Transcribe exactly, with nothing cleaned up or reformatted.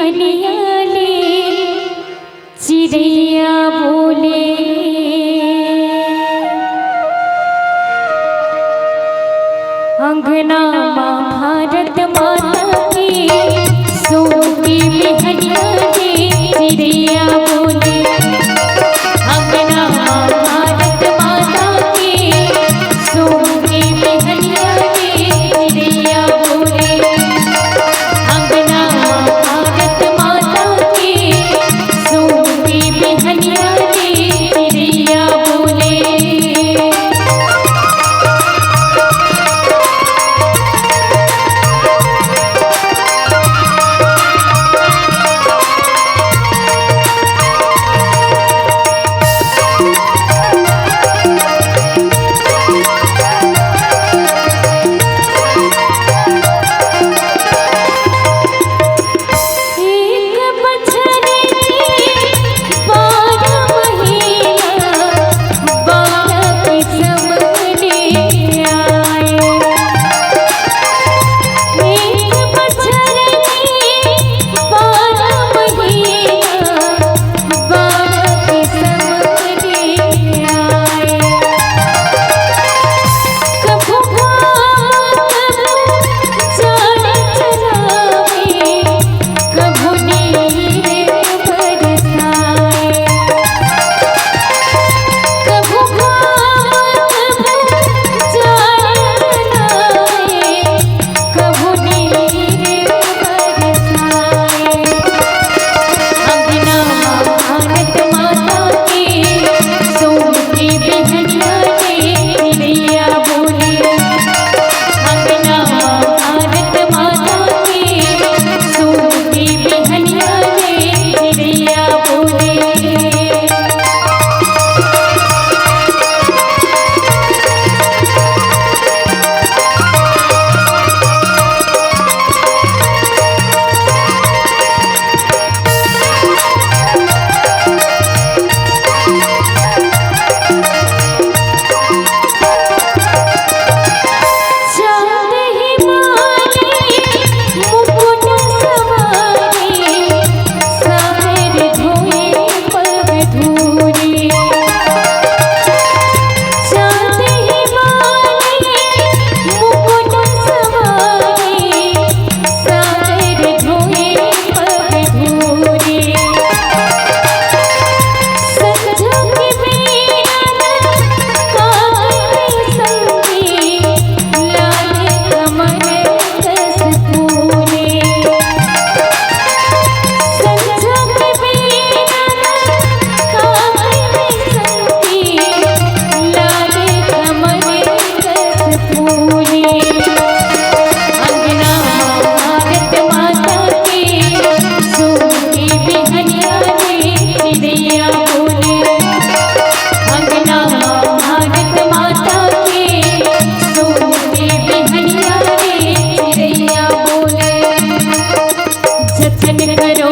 बिहनिया ले चिरैया बोले, अंगना मा भारत माता के, सोहनी बिहनिया ले चिरैया बोले। अंगना मा भारत माता के, सोहनी बिहनिया ले चिरैया बोले। अंगना मा भारत माता के, सोहनी बिहनिया ले चिरैया बोले। एक बछर के बारह महीना, बारह किसम ले आए। एक बछर के बारह महीना, बारह किसम ले आए। कभू घाम, कभू जाड़ चलावे, कभू नीर बरसाए। कभू घाम, कभू जाड़ चलावे, कभू नीर बरसाए। अंगना मा भारत माता के, सोहनी बिहनिया ले चिरैया बोले। अंगना मा भारत माता के, सोहनी बिहनिया ले चिरैया बोले। चांद ही मारे मुकुट संवारे, सागर धोए पग धूरे। चांद ही मारे मुकुट संवारे, सागर धोए पग धूरे। संझा के बेरा काहे संगी, लाल कमल कस फूले। संझा के बेरा काहे संगी, लाल कमल कस फूले। अंगना मा भारत माता के, सोहनी बिहनिया ले चिरैया बोले। अंगना मा भारत माता के, सोहनी बिहनिया ले चिरैया बोले। जतन करो